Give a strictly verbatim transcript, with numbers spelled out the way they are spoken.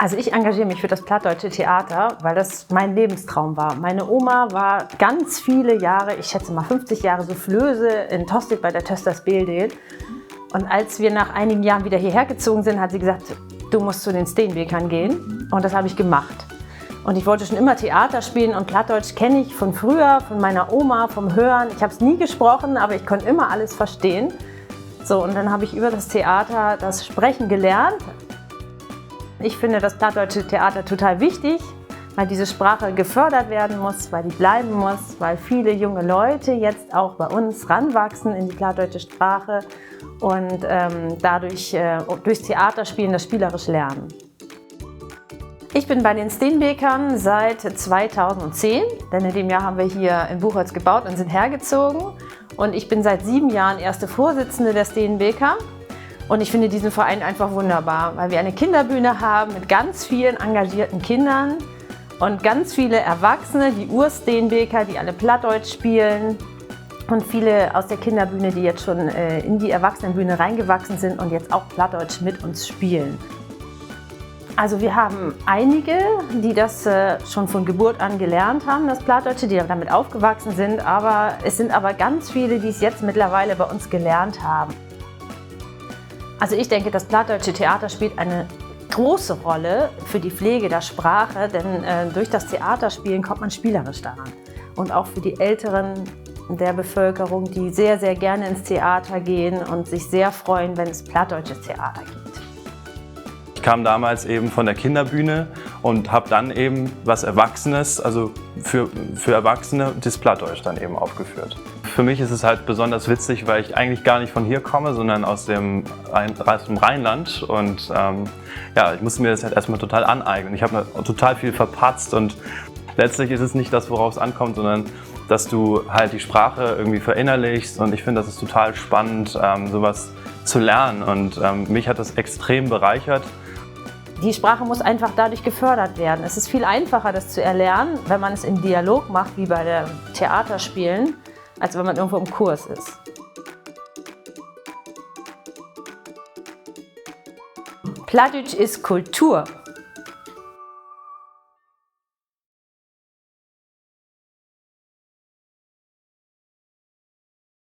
Also ich engagiere mich für das plattdeutsche Theater, weil das mein Lebenstraum war. Meine Oma war ganz viele Jahre, ich schätze mal fünfzig Jahre, Soufflöse in Tostedt bei der Töster Speeldeel. Und als wir nach einigen Jahren wieder hierher gezogen sind, hat sie gesagt, du musst zu den Steenbeekern gehen. Und das habe ich gemacht. Und ich wollte schon immer Theater spielen und Plattdeutsch kenne ich von früher, von meiner Oma, vom Hören. Ich habe es nie gesprochen, aber ich konnte immer alles verstehen. So, und dann habe ich über das Theater das Sprechen gelernt. Ich finde das plattdeutsche Theater total wichtig, weil diese Sprache gefördert werden muss, weil die bleiben muss, weil viele junge Leute jetzt auch bei uns ranwachsen in die plattdeutsche Sprache und ähm, dadurch äh, durchs Theaterspielen das spielerisch lernen. Ich bin bei den Steenbekern seit zweitausendzehn, denn in dem Jahr haben wir hier in Buchholz gebaut und sind hergezogen. Und ich bin seit sieben Jahren erste Vorsitzende der Steenbeker. Und ich finde diesen Verein einfach wunderbar, weil wir eine Kinderbühne haben mit ganz vielen engagierten Kindern und ganz viele Erwachsene, die Ur-Steenbeker, die alle Plattdeutsch spielen. Und viele aus der Kinderbühne, die jetzt schon äh, in die Erwachsenenbühne reingewachsen sind und jetzt auch Plattdeutsch mit uns spielen. Also wir haben einige, die das äh, schon von Geburt an gelernt haben, das Plattdeutsche, die damit aufgewachsen sind, aber es sind aber ganz viele, die es jetzt mittlerweile bei uns gelernt haben. Also ich denke, das plattdeutsche Theater spielt eine große Rolle für die Pflege der Sprache, denn äh, durch das Theaterspielen kommt man spielerisch daran. Und auch für die Älteren der Bevölkerung, die sehr, sehr gerne ins Theater gehen und sich sehr freuen, wenn es plattdeutsches Theater gibt. Ich kam damals eben von der Kinderbühne und habe dann eben was Erwachsenes, also für, für Erwachsene, das Plattdeutsch dann eben aufgeführt. Für mich ist es halt besonders witzig, weil ich eigentlich gar nicht von hier komme, sondern aus dem, aus dem Rheinland. Und ähm, ja, ich musste mir das halt erstmal total aneignen. Ich habe total viel verpatzt und letztlich ist es nicht das, worauf es ankommt, sondern dass du halt die Sprache irgendwie verinnerlichst. Und ich finde, das ist total spannend, ähm, sowas zu lernen. Und ähm, mich hat das extrem bereichert. Die Sprache muss einfach dadurch gefördert werden. Es ist viel einfacher, das zu erlernen, wenn man es im Dialog macht, wie bei dem Theaterspielen, als wenn man irgendwo im Kurs ist. Plattdüütsch is Kultur.